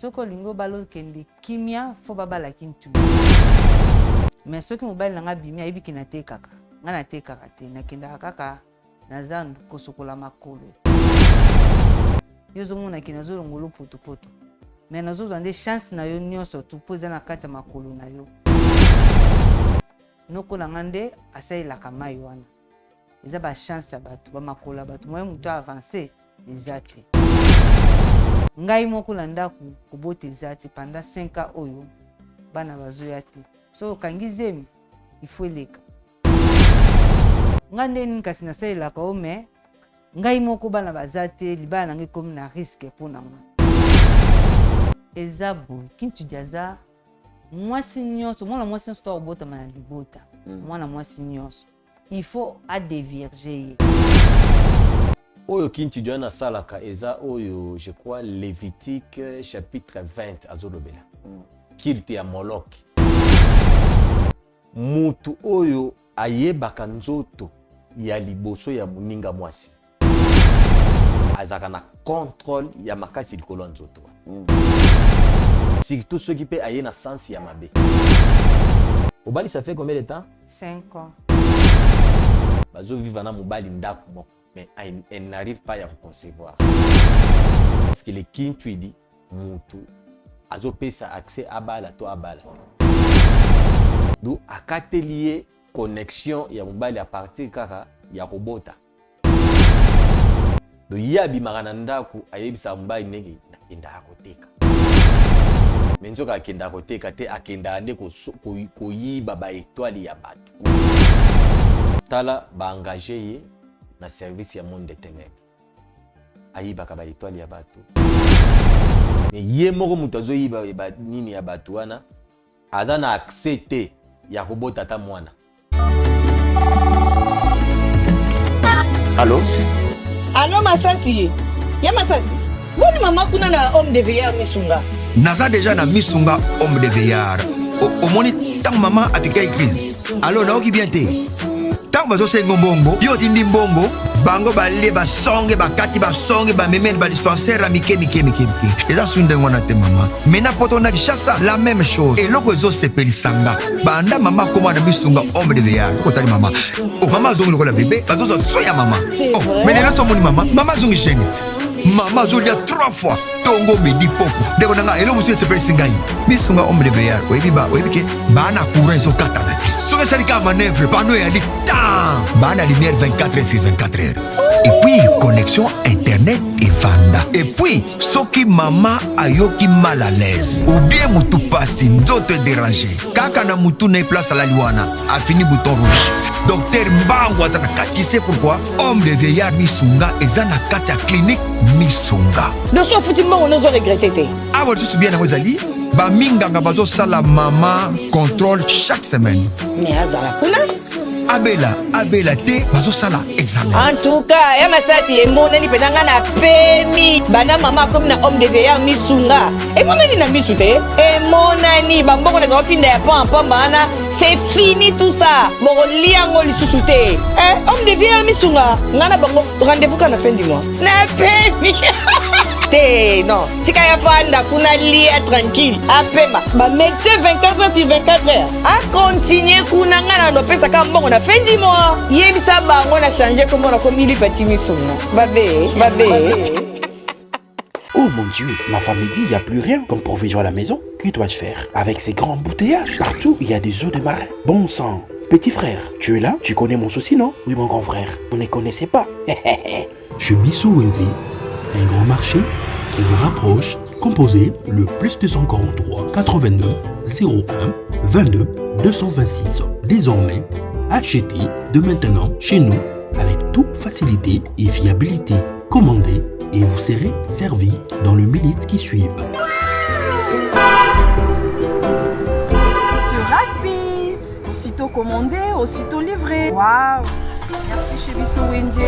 Soki olingi obala okende kimia faut babala kintu. Mais soki mobali na nga abimi ayebi ke natekaka. Nga natekaka te, nakendaka kaka na zandu kosokola makolo. Yo ozomona ke nazolongolo potopoto. Mais nazozwa nde chance na yo nionso tout po eza na kati ya makolo na yo. Noko na nga nde asalelaka mayi wana. Eza ba chance ya batu, ba makolo ya batu moyen mutu a avancer eza te. Ngai moko na ndaku kobota eza te pendant 5 ans oyo bana bazoya te. Soki okangi zemi il faut eleka. Nga nde nini kasi nasalelaka yo mais ngai moko bana baza te libala na ngai ekomi na risque mpo na nga. Eza boye Kintudi aza mwasi nyonso mwana mwasi nyonso to akobotama na libota mwana mwasi nyonso il faut a devierger ye. Oyo Kintidi wana asalaka eza oyo je crois Levitique chapitre 20 azolobela culte ya Moloch. Mutu oyo ayebaka nzoto ya liboso ya moninga mwasi azalaka na controle ya makasi likolo ya nzoto wana. Surtout soki pe aye na sens ya mabe. Obali ça fait combien de temps? 5 ans. Bazo vivre na mobali ndaku moko mais elle n'arrive pas ya ko concevoir. Parce que le Kintwidi mutu azopesa accès abala to abala te. Donc akateli ye connexion ya mobali à partir kaka ya kobota. Donc ye abimaka na ndaku ayebisaka mobali ndenge nakendaka koteka. Mais nzoka akendaka koteka te, akendaka nde koyiba ba etoile ya bato. Tala ba engager ye na service ya monde des tenèbres. Ayibaka ba etoile ya bato. Mais ye moko moto azoyiba ba nini ya bato wana aza na accès te ya kobota ata mwana. Allo? Allo Masasi? Ya Masasi? Boni mama kuna na homme de veillard Misunga? Naza deja na Misunga homme de veillard. Omoni ntango mama apikaki crise. Allo nayoki bien te. Ntango bazosenga mbongo, yo otindi mbongo, bango balie basonge bakati basonge bamemeli ba dispensaire ya mike mike mike mike. Eza su ndenge wana te mama. Mais na poto na Kinshasa la même chose. Eloko ezosepelisa nga banda mama akoma na misunga homme de veillard otali mama oh, mama azongi lokola bebe bazozwa so ya mama oh, mais lelo so omoni mama mama azongi jeune mama azolia trois fois tongo midi poko ndeko na ngai eloko mosusu esepelisi ngai misunga homme de veillard oyebi ba oyebi ke baa na courant ezokatana te soki esali kaka manœuvre pano eyali tan baa na lumière 24 heures sur 24 heures et puis connexion internet evanda et puis soki mama ayoki mal à l'aise ou bien mutu pasi nzoto ederange kaka na mutu na ye place alali wana afini bouton rouge docteur mbangu aza na kati tu sais pourquoi homme de vieillard misunga eza na kati ya clinique misunga doso ofuti mbongo nozo regrete te awa lisusu bien yango ezali baminganga bazosala mama contrôle chaque semaine me azala kuna abela abela te bazosala examen en tout cas ya masasi emonani mpenza ngai na pemi banda mama akomi na homme de veillard misunga emonani na misu te emonani bambongo nazala otinda ya pamba pamba wana c'est fini tout ça bokolia yango lisusu te eh, homme de veillard misunga ngai na bango rendez-vous kaka na fin du mois na pemi te non tika ya fanda kuna lia tranquille apema ba médecin 24 heures sur 24 heures akontinue kuna ngai na nopesaka mbongo na fin du mois yebisa bango na change kombo na komi lipati misunga babe babe Oh mon Dieu, ma famille dit il n'y a plus rien comme provision à la maison. Que dois-je faire Avec ces grands embouteillages, partout il y a des eaux de marais. Bon sang. Petit frère, tu es là Tu connais mon souci, non Oui, mon grand frère. Vous ne connaissez pas. Chez Bisso Wenze, un grand marché qui vous rapproche, composez le plus 243 89 01 22 226. Désormais, achetez de maintenant chez nous avec toute facilité et fiabilité. Commandez et vous serez servi dans les minutes qui suivent. C'est rapide Aussitôt commandé, aussitôt livré. Waouh Merci chez Bisso Wenze.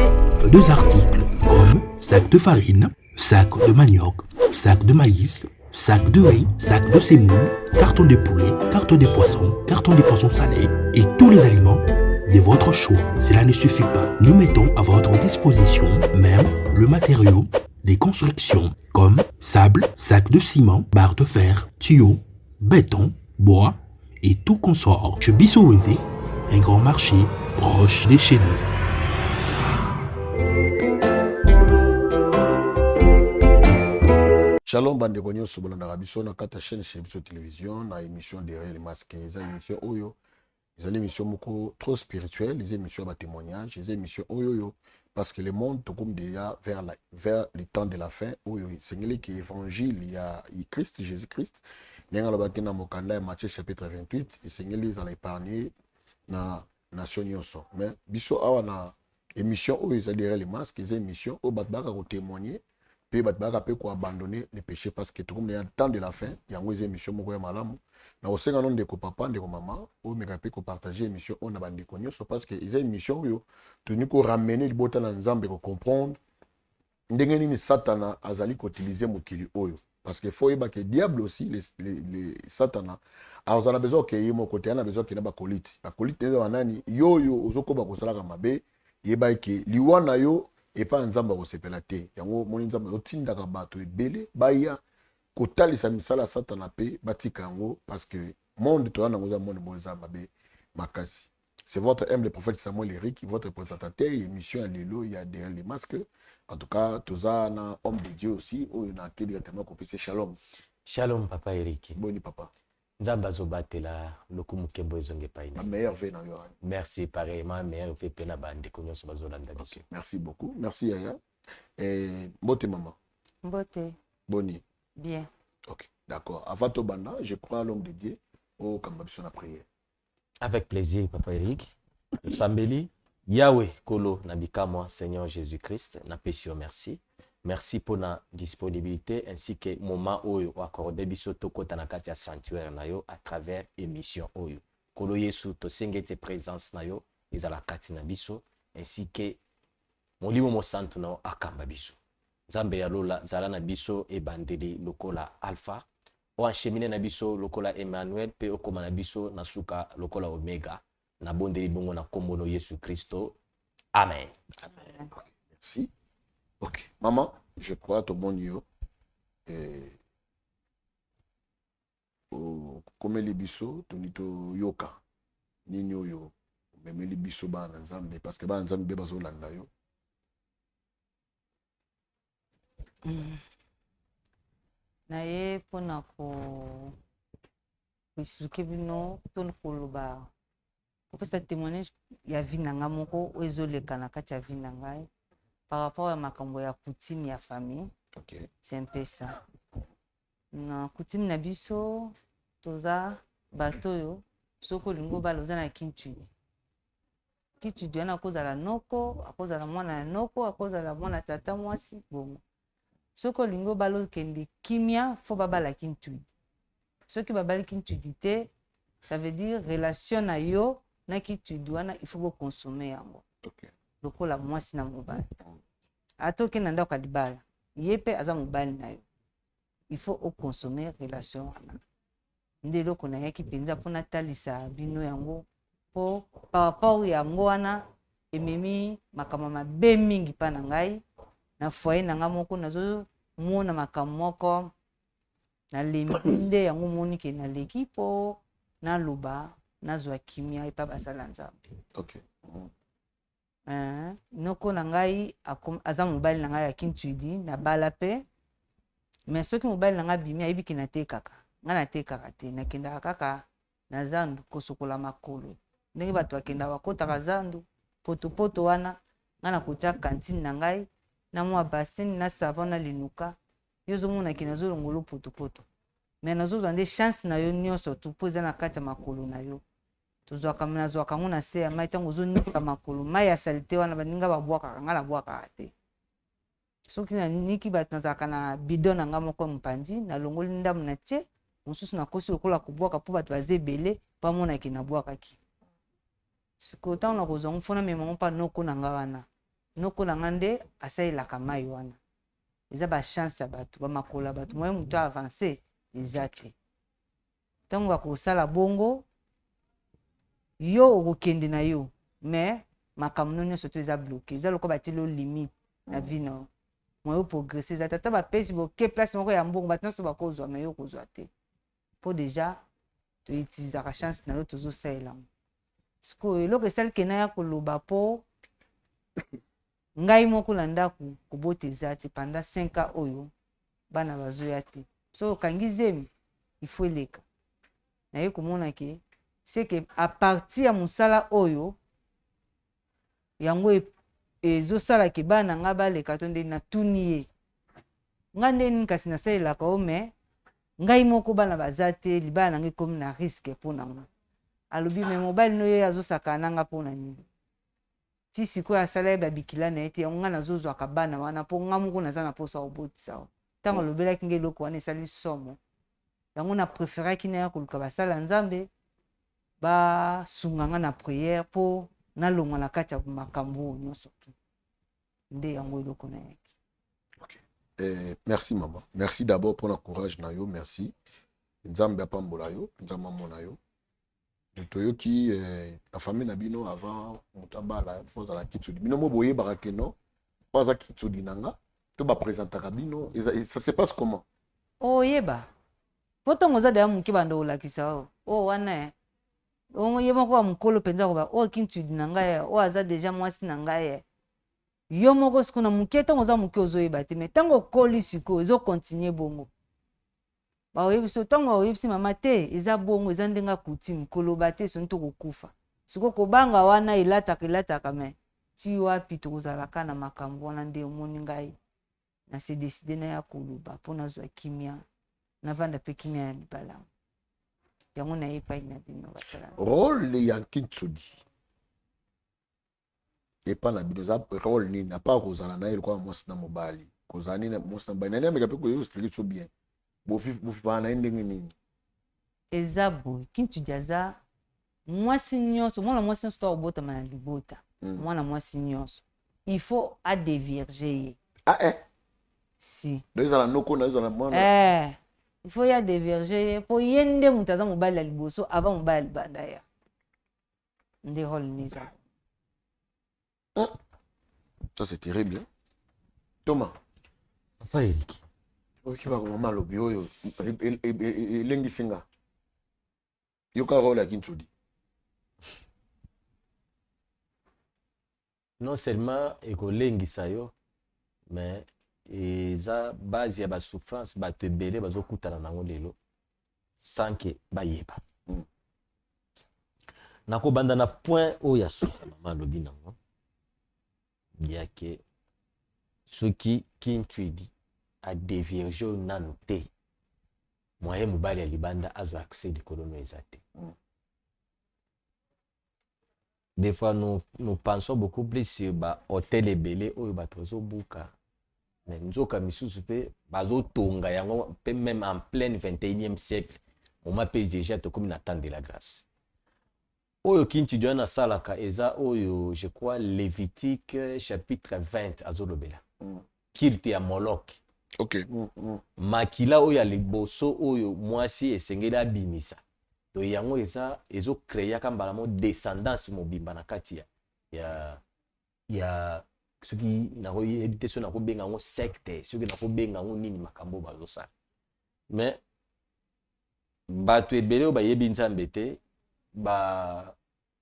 Deux articles comme sac de farine, sac de manioc, sac de maïs, sac de riz, sac de semoule, carton de poulet, carton de poisson, carton de poisson salé et tous les aliments de votre choix. Cela ne suffit pas. Nous mettons à votre disposition même le matériau des constructions comme sable, sac de ciment, barre de fer, tuyaux, béton, bois et tout consort. Chez Bisso Wenze, un grand marché proche de chez nous. Shalom bandeko nyonso bolandaka biso na kati ya chaîne chez biso télévision na émission derrière le masque. Eza émission oyo ezali émission moko trop spirituelle, eza émission ya batémoignage, eza émission oyo oyo parce que le monde tokomi déjà vers le temps de la fin oyo esengeli ke évangile ya Christ Jésus Christ ndenge alobaki na mokanda ya Matthieu chapitre 28 esengeli ezala épargné na nation nyonso. Mais biso awa na émission oyo ezali derrière le masque, eza émission oyo bato bayaka kotémoigner mpe bato bayaka mpe koabandonner le péché parce que tokomi na temps de la fin. Yango eza émission moko ya malamu na kosenga no ndeko papa, ndeko mama, omeka mpe kopartage émission oyo na bandeko nyonso parce que eza émission oyo tolingi koramener libota na Nzambe kocomprendre ndenge nini Satana azali koutiliser mokili oyo, parce que faut oyeba ke diable aussi, le Satana azala besoin okeye ye moko te, aza na besoin okende bakoliti. Bakoliti eza banani? Yo oyo ozokoba kosalaka mabe, yeba eke liwa na yo epai ya Nzambe akosepela te. Yango moni Nzambe azotindaka bato ebele baya kotalisa misala ya Satana mpe batika yango, parce que monde toya nango eza monde moko eza mabe makasi. C'est votre humble prophète Samuel Eric, votre présentateur émission ya lelo ya derrière les masques. En tout cas toza na homme de Dieu aussi oyo na ke directement kopesa shalom. Shalom papa Eric. Boni papa? Nzambe azobatela, lokumu nkembo ezonga epai na ye. Meilleurs vœux na yo. Merci, pareillement, meilleurs vœux mpe na bandeko nyonso bazolanda biso. Okay, merci beaucoup, merci yaya. Mbote mama. Mbote. Boni? Bien. Ok, d'accord. Avant tobanda, je crois l'homme de Dieu okamba biso na prière. Avec plaisir papa Eric. Tosambeli. Yahweh kolo na bikamwa, Seigneur Jésus Christ, napesi yo merci. Merci mpona disponibilité ainsi que moment oyo oaccorde biso tokɔta na kati ya sanctuaire na yo à travers émission oyo. Kolo Yesu, tosengi ete présence na yo ezala kati na biso ainsi que Molimo Mosantu na yo akamba biso. Nzambe ya lola, zala na biso ebandeli lokola Alpha, oacheminer na biso lokola Emmanuel mpe okóma na biso na suka lokola Omega. Nabondeli bongo na nkombo no Yesu Kristo, amen. Amen. Okay, merci. Ok maman, je crois tomoni yo okomeli biso, toni toyoka nini oyo omemeli biso bana na Nzambe, parce que bana Nzambe mpe bazolanda yo. Na ye mpona koexpliquer bino to koloba, kopesa témoignage ya vie na ngai moko oyo ezoleka na kati ya vie na ngai par rapport ya makambo ya coutume ya famille. C'est un peu ça. Na coutume na biso, toza bato oyo soki olingi obala, oza na kintudi. Kintudi wana akozala noko, akozala mwana ya noko, akozala mwana tata mwasi. Bongo soki olingi obala, okende kimia, fo babala kintudi. Soki babali kintudi te, ça veut dire relation na yo na kintudi wana, il faut boconsommer yango lokola mwasi na mobali. Ata okende na ndako ya libala, ye mpe aza mobali na yo, il faut oconsommer relation wana. Nde eloko nayaki mpenza mpo natalisa bino yango, mpo par rapport yango wana ememi makambo mabe mingi mpa na ngai na foyer na ngai moko. Nazomona makambo moko, nalembi nde yango. Moni ke naleki mpo naloba, nazwa kimia epa basala Nzambe. Noko na ngai aza mobali na ngai ya kintudi, nabala mpe. Mais soki mobali na ngai abimi, ayebiki natekaka. Ngai natekaka te, nakendaka kaka na zandu kosokola makolo ndenge bato bakendaka, bakotaka zandu potopoto wana. Ngai nakotia cantine na ngai na mwa bassin na savon na linuka. Yo ozomonaki nazolongola potopoto, mais nazozwa nde chance na yo nyonso tu mpo eza na kati ya makolo na yo. Tozwaka, nazwaka yango na se ya mai. Ntango ozonika makolo, mai ya saleté wana baninga babwakaka, ngai nabwakaka te. Soki naniki bato, nazalaka na bidon na ngai moko mopanzi, nalongoli ndambo, na tie mosusu, nakosi lokola kobwaka mpo bato baza ebele bamonaki nabwakaki. Sikoyo ntango nakozwa ngo, fo namema ngo mpa noko na ngai wana. Noko na ngai nde asalelaka mai wana. Eza bachance ya bato, bamakolo ya bato, moye moto avance eza te. Ntango bakosala bongo, yo okokende na yo, mais makambo no nyonso to eza bloqué, eza lokola batieli yo limite na vie na yo. Moyen oprogresse eza te. Ata bapesi boke place moko ya mbongo, bato nyonso bakozwa, mais yo okozwa te, mpo déjà toutilisaka chance na yo, tozosalela yango. Sikoyo eloko esali ke naya koloba, mpo ngai moko na ndako kobota eza te. Pendant 5 ans oyo bana bazoya te. Soki okangi zemi, il faut eleka. Naye komona ke c'est que à partir ya mosala oyo, yango ezosala ke bana na ngai baleka. To nde natuni ye, nga nde nini kasi nasalelaka o, mais ngai moko bana baza te, libala na ngai ekomi na risque. Mpo nango alobi, mais mobali no ye azosakana na nga mpo na nini? Ti sikoyo asala ye babikila na ye te. Yango ngai nazozwaka bana wana mpo nga moko naza na mposa kobotisa o. Ntango alobelaki ngai eloko wana, esali somo. Yango na préféraki naya koluka basala Nzambe basunga nga na prière mpo nalongwa na kati ya makambo oyo nyonso. Tu nde yango eloko nayaki. Eh, merci mama, merci d'abord pour la courage na yo. Merci, Nzambe apambola yo, Nzambe amona yo. Toyoki eh, na famille na bino, avant moto abala, faut azala kitsudi. Bino mo boyebaka ke non, po aza kitsudi na nga, to baprésentaka bino? Ça se passe comment? Oyeba po ntongo oza deya moke, banda kolakisa oyo oyo wana ye moko ya mokolo mpenza, koba oyo kintudi na ngai, oyo aza déjà mwasi na ngai. Yo moko sikoyo na moke, ntango oza moke ozoyeba te, mais ntango okoli sikoyo ezocontinue bongo. Baoyebisi yo, ntango baoyebisi mama te, eza bongo, eza ndenge ya coutume, koloba te soni tokokufa. Sikoyo kobanga wana elataka elataka, mais ti wapi tokozalaka na makambo wana? Nde omoni ngai na se décide naya koloba mpo nazwa kimia, navanda mpe kimia na libala yango. Naye epai na bino basala. Rôle ya nkintsudi epa na bino eza rôle nini, à part kozala na ye lokola mwasi na mobali? Kozala nini mwasi na mobali? Nani ameka mpe koexpliquer biso bien, bofifaka na ye ndenge nini? Eza boye, kintudi aza mwasi nyonso, mwana mwasi nyonso to akobotama na libota. Mwana mwasi nyonso, il faut adévierge ye. Ah, eh. Si. Donc ezala noko na ezala mwana. Eh, il faut ye adévierge ye mpo ye nde moto aza mobali ya liboso avant mobali ya libanda ya. Nde rôle nini eza? Ça, c'est terrible, hein? Thomas. Papa Eric. Oyoki mama alobi oyo elengisi nga. Yoka rôle ya kintsudi. Non seulement ekolengisa yo, mais eza base ya basouffrance bato ebele bazokutana nango lelo sans ke bayeba. Nakobanda na point oyo ya suka mama alobi nango, ya ke soki kintwidi adévierge oyo nanu te, moyen mobali ya libanda azwa accès likolo no eza te. Des fois nous pensons beaucoup plus sur bahôtel ebele oyo bato bazobuka, mais nzoka misusu mpe bazotonga yango mpe même en pleine 21e siècle, moment mpe déjà tokomi na temps de la grâce. Oyo kintidi wana asalaka eza oyo, je crois, Lévitique chapitre 20 azolobela. Culte ya Molok. Makila oyo ya liboso oyo mwasi esengeli abimisa to yango eza ezocréaka mbala mo descendance mobimba na kati ya soki nakoyebi te, soki nakobenga yango secte, soki nakobenga yango nini, makambo oyo bazosala. Mais bato ebele oyo bayebi Nzambe te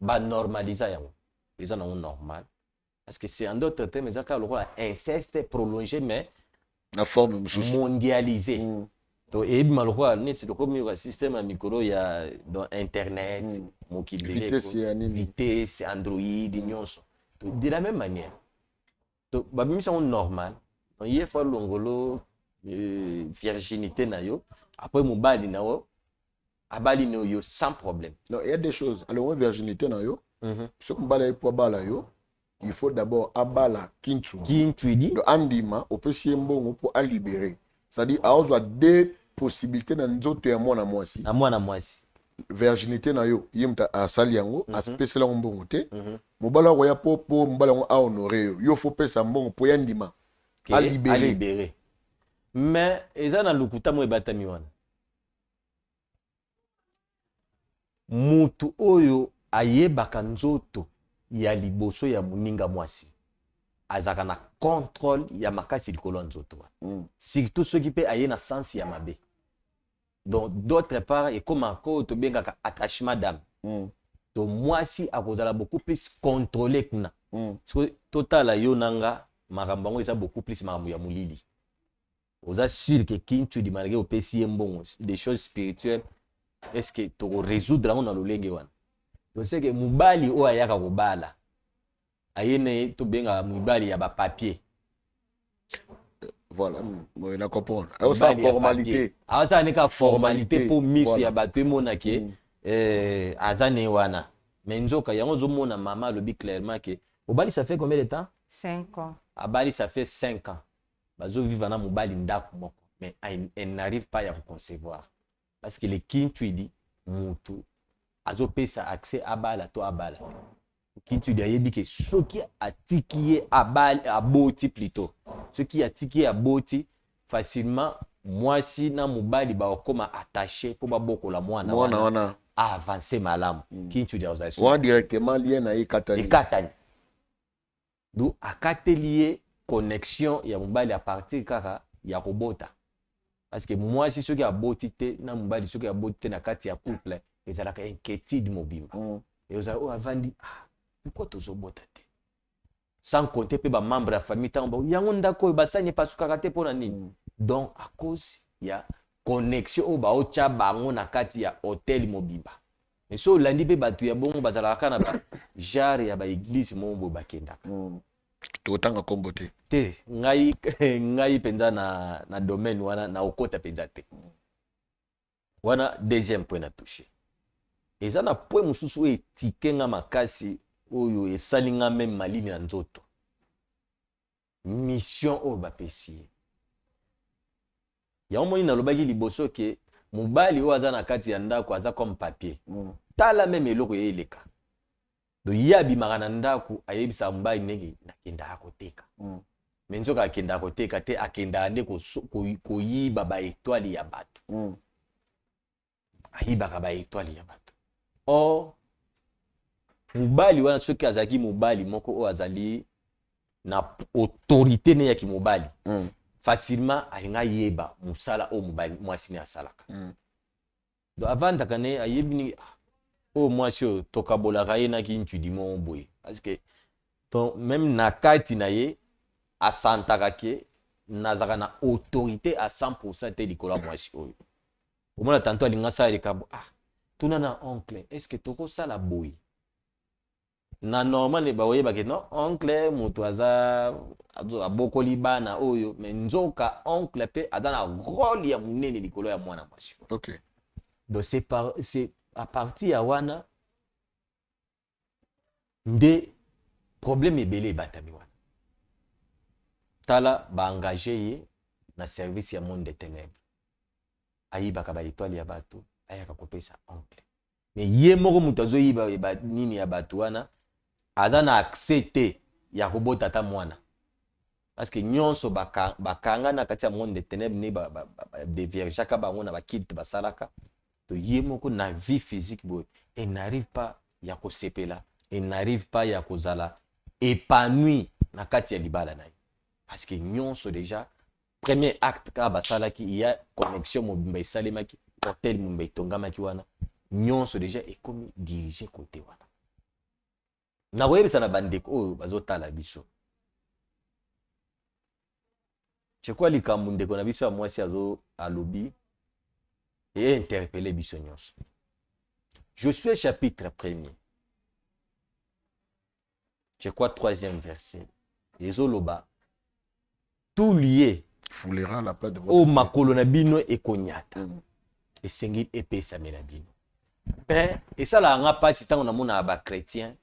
banormalisa ba yango, eza nango normal, parce que c'est, en d'autres termes, eza kaka lokola inceste prolongé, mais na forme mosusu. Mondialisé. To eyebima lokola neti lokomi ba système ya mikolo ya dans internet, mokili. Vitesse ya nini? Vitesse Android nyonso. To de la même manière to babimisi yango normal. Donc ye faut alongolo virginité na yo, après mobali na yo abali na yo sans problème. Non, il y a des choses. Alongwa virginité na yo, soki mobali aye po abala yo, il faut d'abord abala kintu. Kintwidi. Donc andima opesi ye mbongo mpo alibérer, c'est-à-dire aozwa deux possibilités na nzoto ya mwana mwasi. Na mwana mwasi. Virginité na yo, ye moto asali yango, apeseli yango mbongo te. Mobali akoya mpo mobali yango ahonore yo, yo faut pesa mbongo mpo ya ndima alibérer. Alibérer, mais eza na lokuta mo ebatami wana. Mutu oyo ayebaka nzoto ya liboso ya moninga mwasi. Azalaka na contrôle ya makasi likolo ya nzoto wana, surtout soki mpe aye na sens ya mabe. Donc d'autre part, ekomaka oyo tobengaka attachement d'âme. To mwasi akozala beaucoup plus contrôlé kuna. Soki totala yo na nga, makambo yango eza beaucoup plus makambo ya molili. Oza sûr ke Kinchudi, malgré opesi ye mbongo, des choses spirituelles, est ce que tokorésoudre yango na lolenge wana? Toseke mobali oyo ayaka kobala, aye na ye, tobengaka mobali ya bapapier. Voilà, oui, na comprendre. Osala formalité. Azala ne kaka formalité mpo miso ya bato emonake aza ne wana. Mais nzoka yango ozomona, mama alobi clairement ke obali, ça fait combien de temps? 5 ans. Abali, ça fait 5 ans, bazovivre na mobali ndako moko, mais elle n'arrive pas ya koconcevoir parce que le Kintuidi, mutu azopesa accès abala to abala. Kintuidi ayebi ke soki atiki ye aboti, plutôt soki atiki ye aboti, facilement mwasi na mobali bakokoma attaché mpo babokola mwana. Mwana wana. Aavance malamu. Kintuidi azala wana directement, lien na ye ekatani. Ekatani. Donc akateli ye connexion ya mobali à partir kaka ya kobota, parce que mwasi soki aboti te na mobali soki aboti te na kati ya couple, ezalaka inquiétude mobimba. Ezala oyo avandi: "Ah, pourquoi tozobota te?" Sans compter mpe bamembre ya famille, ntango yango ndako oyo basani epasukaka te, mpo na nini? Donc à cause ya connexion oyo baotya bango na kati ya hotel mobimba. Mais so olandi mpe, bato ya bongo bazalaka kaka na bagenre ya baéglise moko boye bakendaka. Totanga nkombo te. Te, ngai mpenza na domaine wana na okota mpenza te. Wana deuxième point na touche. Eza na point mosusu oyo etike nga makasi, oyo esali nga même malili na nzoto: mission oyo bapesi ye. Yango moni nalobaki liboso ke mobali oyo aza na kati ya ndako aza comme papier. Tala même eloko ye eleka. Donc ye abimaka na ndako, ayebisaka mobali ndenge nakendaka koteka. Mais nzoka akendaka koteka te, akendaka nde koyiba baétoile ya bato. Ayibaka baétoile ya bato. Or mobali wana, soki azalaki mobali moko oyo azali na autorité ne yaki mobali, facilement alingi ayeba mosala oyo mobali mwasi ne asalaka. Donc avandaka ne, ayebi nini: "Ah, oyo mwasi oyo tokabolaka ye naki ntudi moko boye." Parce que donc même na kati na ye asantaka ke nazalaka na autorité à 100 te likolo ya mwasi oyo. Omona tantôt alingi asala likambo: "Ah, tuna na oncle, est ce que tokosala boye?" Na normal bakoyebake non, oncle moto aza abokoli bana oyo. Mais nzoka oncle mpe aza na rôle ya monene likolo ya mwana mwasi oyo. Donc c'est à partir ya wana nde problème ebele ebatami wana. Tala, baengage ye na service ya monde de ténèbres, ayibaka baétoile ya bato, ayaka kopesa oncle. Mais ye moko moto azoyiba nini ya bato wana, aza na accès te ya kobota ata mwana, parce que nyonso bakanga na kati ya monde de ténèbres nde badéviergeaka bango na baculte basalaka. To ye moko na vie physique boye, elle n'arrive pas ya kosepela, elle n'arrive pas ya kozala épanoui na kati ya libala na ye, parce que nyonso déjà premier acte kaka basalaki ya connexion mobimba esalemaki, hotel mobimba etongamaki wana, nyonso déjà ekomi dirigé côté wana. Nakoyebisa na bandeko oyo bazotala biso, c'est likambo ndeko na biso ya mwasi azo alobi e interpelle biso nyonso. Josué chapitre premier, je crois troisième verset, ezoloba: "Tout lieu foulera la plante de votre oyo pied." Makolo na bino ekonyata, esengeli epesamela bino. Mpe esalaka nga mpasi ntango namonaka bachrétien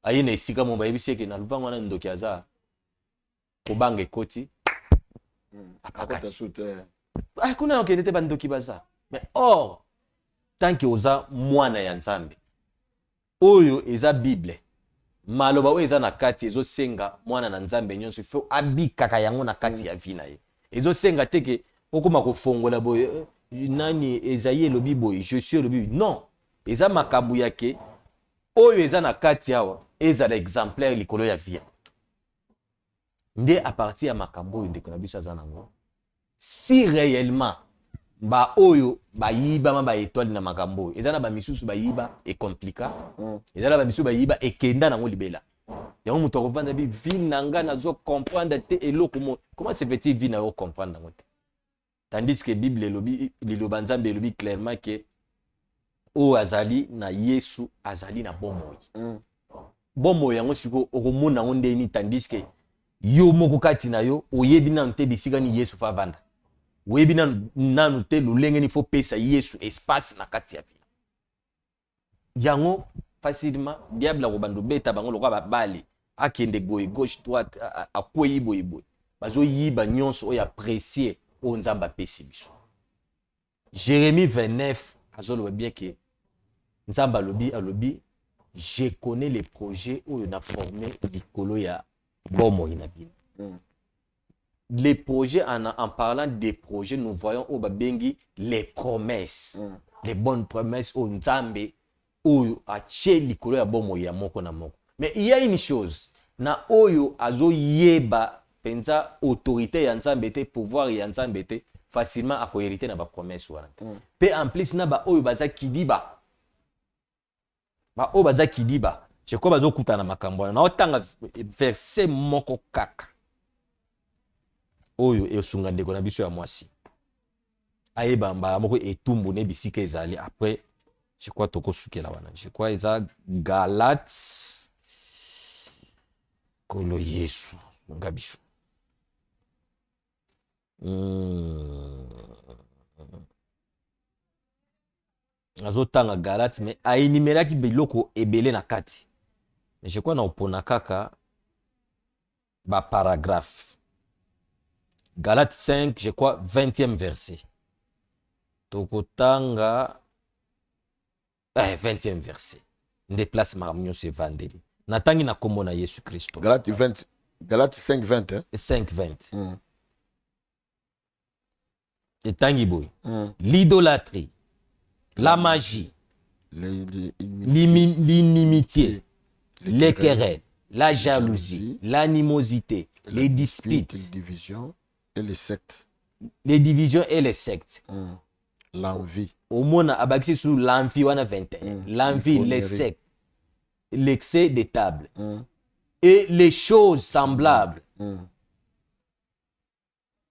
aye na esika mo, bayebisi eke na lupango wana ndoki aza, kobanga ekoti, Akota apakati. su te. Ah, kuna nakende te, bandoki baza. Mais or tant que oza mwana ya Nzambe, oyo eza Bible, maloba oyo eza na kati ezosenga mwana na Nzambe nyonso ifo abikaka yango na kati ya vie na ye. Ezosenga te ke okóma kofongola boye, nani Ezayi elobi boye, Josué elobi. Non, eza makambo ya ke oyo eza na kati awa ezala exemplaire likolo ya vie ya moto. Nde à partir ya makambo oyo ndeko na biso aza nango, si réellement ba oyo bayibama ba étoile na makambo oyo, eza na bamisusu bayiba ecomplika, eza na bamisusu bayiba ekenda nango libela. Yango moto akovanda bi vie na nga nazo comprendre te eloko mo. Comment se fait-il vie na yo comprendre yango te? Tandis que Bible elobi, liloba Nzambe elobi clairement que oyo azali na Yesu azali na bomoi. Bomoi yango sikoyo okomona yango ndenge nini, tandis que yo moko kati na yo oyebi nanu te bisika nini Yesu fa avanda, oyebi nanu te lolenge nini fo pesa Yesu espace na kati ya vie yango. Facilement diable akobanda obeta bango lokola babale, akende boye gauche droite, akweyi boye boye, bazoyiba nyonso oyo apprécier oyo Nzambe apesi biso. Jérémie 29 azoloba bien ke Nzambe alobi je connais les projets oyo na formé likolo ya bomoi na bino. Les projets, en parlant des projets, nous voyons oyo babengi les promesses, les bonnes promesses oyo Nzambe oyo atie likolo ya bomoi ya moko na moko. Mais il y a une chose na oyo azoyeba mpenza autorité ya Nzambe te, pouvoir ya Nzambe te, facilement akohérite na bapromesse wana te. Mpe en plus na baoyo baza kidiba, baoyo baza kidiba, je crois bazokutana na makambo wana. Naotanga verset moko kaka oyo esunga ndeko na biso ya mwasi ayeba mbala moko etumbu ne bisika ezali. Après, je crois tokosukela wana. Je crois eza Galate. Kolo Yesu nga biso. Azotanga Galate, mais aénumeraki biloko ebele na kati. Mais je crois na opona kaka baparagraphe. Galate 5, je crois 20e verset tokotanga, 20e verset nde place makambo nyonso evandeli. Natangi na nkombo na Yesu Kristo. Galate 20, Galate 5 20, hein? 5 20. Etangi boye: l'idolâtrie, la magie, l'inimitié, les querelles, la jalousie, l'animosité, les disputes, les divisions et les sectes. Les divisions et les sectes. L'envie. Omona abakisi sur l'envie wana 21. L'envie, les L'ivrognerie. Sectes, l'excès des tables et les choses semblables.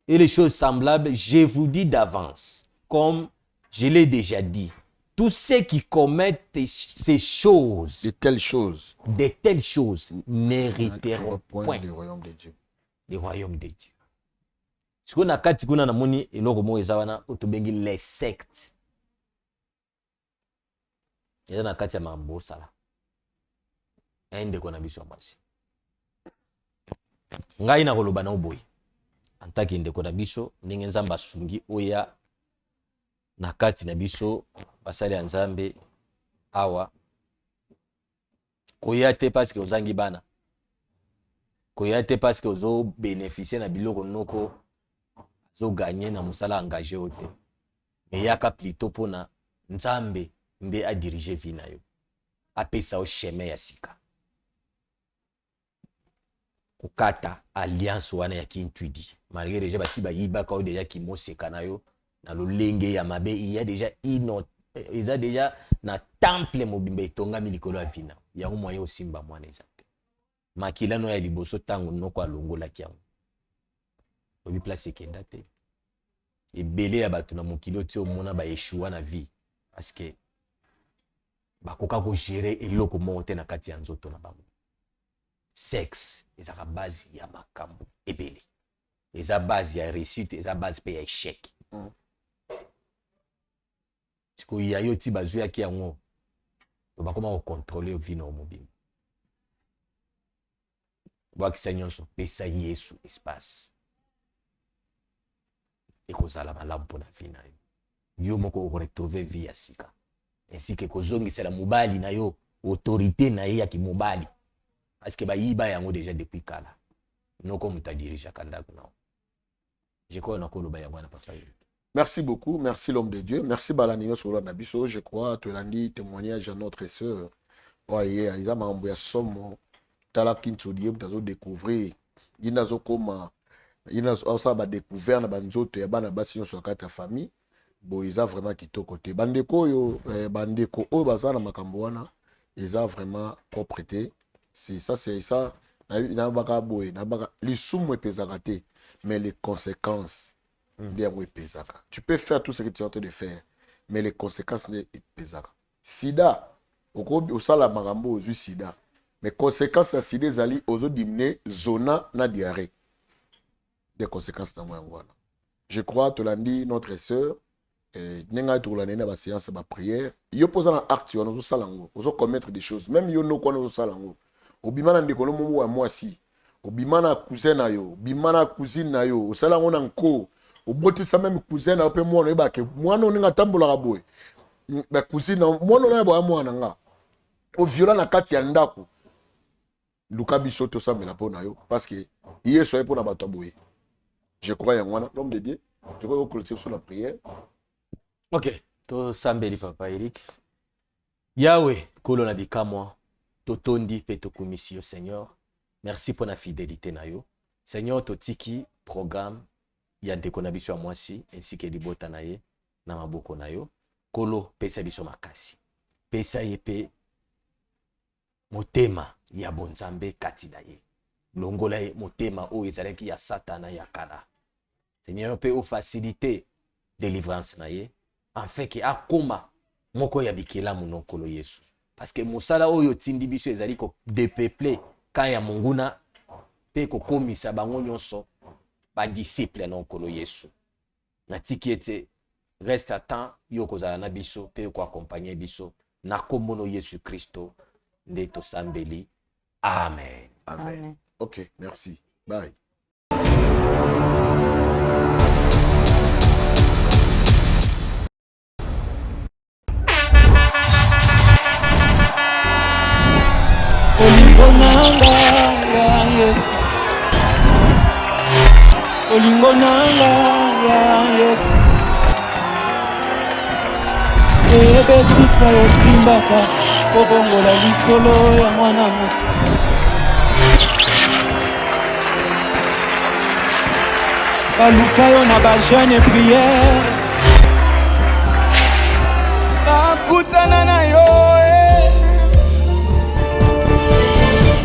Et les choses semblables, je vous dis d'avance, comme je l'ai déjà dit, tous ceux qui commettent ces choses, De telles choses, de telles choses, n'hériteront point point le royaume de Dieu. Le royaume de Dieu. Sikoyo na kati kuna namoni eloko moko eza wana oyo tobengi les sectes. Eza na kati ya makambo osala aye. Ndeko na biso ya mwasi, ngai nakoloba na boye en tant que ndeko na biso, ndenge Nzambe asungi oya na kati na biso basali ya Nzambe awa, koya te parce que ozangi bana, koya te parce que ozobénéficie na biloko noko azoganye na mosala engagé oyo te, mais yaka plutôt mpona Nzambe nde adirige vie na yo, apesa yo chemin ya sika, kokata alliance wana ya kintwidi, malgré déjà basi bayibaka oyo déjà kimoseka na yo na lolenge ya mabe. Il y a déjà ino eza déjà na temple mobimba etongami likolo ya vie na yango. Moyen osimba mwana eza te. Makila no ya liboso, ntango noko alongolaki yango, oyebi place ekenda te. Ebele ya bato na mokili oyo ti omona baéchouer na vie parce que bakoka kogérer eloko moko te na kati ya nzoto na bango. Sexe ezalaka base ya makambo ebele, eza base ya réussite, eza base mpe ya échec. Sikoyo ya yo ti bazwiyaki yango to bakoma kocontrôle yo vie na yo mobimba. Bwakisa nyonso, pesa Yesu espace, ekozala malamu mpona vie na yo. Yo moko okoretrouve vie ya sika, ainsi ke kozongisela mobali na yo autorité na ye ya kimobali, parce que bayiba yango déjà depuis kala. Noko moto adirigeaka ndako na yo. Je crois nakoloba yango wana, papa Eric. Merci beaucoup, merci l'homme de Dieu, merci balandi nyonso kolanda biso. Je crois tolandi témoignage ya notre sœur oyo aye, eza makambo ya somo. Tala kintsodi, ye moto azodécouvrir. Ye nde azokoma, ye nde azosala badécouverte na banzoto ya bana basi nyonso ya kati ya famille. Boye eza vraiment kitoko te. Bandeko oyo, bandeko oyo baza na makambo wana, eza vraiment propre te. C'est ça, c'est ça. Nalobaka boye, nalobaka lisumu epezaka te, mais les conséquences nde yango epezaka. Tu peux faire tout ce que tu es en train de faire, mais les conséquences nde epezaka. Sida, okoki osala makambo, ozwi sida, mais conséquence ya sida ezali ozodiminuer zona na diarrhée. Des conséquences nango yango wana. Je crois tolandi notre sœur, ndenge ngai tokolanda ye na baséance ya baprière. Yo mpo oza na acte wana, ozosala yango, ozocommettre des choses. Même yo noko wana ozosala yango, obima na ndeko no momo ya mwasi, obima na cousin na yo, obima na cousine na yo, osala yango na nko, obotisa même cousin na yo mpe mwana. Oyebake mwana oyo ndenge atambolaka boye, bacousine na mwana oyo boya mwana nga oviola na kati ya ndako. Luka biso tosambela mpo na yo, parce que Yesu aye mpo na bato ya boye. Je crois yango wana. L'homme de Dieu, je crois oclôture sur la prière. Ok, tosambeli. Papa Erik, Yawe Nkolo na bikamwa, totondi mpe tokumisi yo, Seigneur. Merci mpo na fidélité na yo, Seigneur. Totiki programme ya ndeko na biso ya mwasi ainsi que libota na ye na maboko na yo, Nkolo. Pesa biso makasi, pesa ye mpe motema ya bonzambe kati na ye, longola ye motema oyo ezalaki ya Satana ya kala, Seigneur, mpe ofacilité délivrance na ye afin que akóma moko ya bikelamu no Nkolo Yesu, parce que mosala oyo otindi biso ezali kodépeupler camp ya monguna mpe kokomisa bango nyonso badisciple na Nkolo Yesu. Natiki ete reste à temps yo kozala na biso mpe koaccompagner biso. Na nkombo no Yesu Kristo nde tosambeli, amen. Amen, amen. Ok, merci, bye. Olingo nanga ya Yesu, olingo nanga ya Yesu, eyeba esika osimbaka kobongola lisolo ya mwana moto. Baluka yo na bajeûne, prière, bakutana na yo.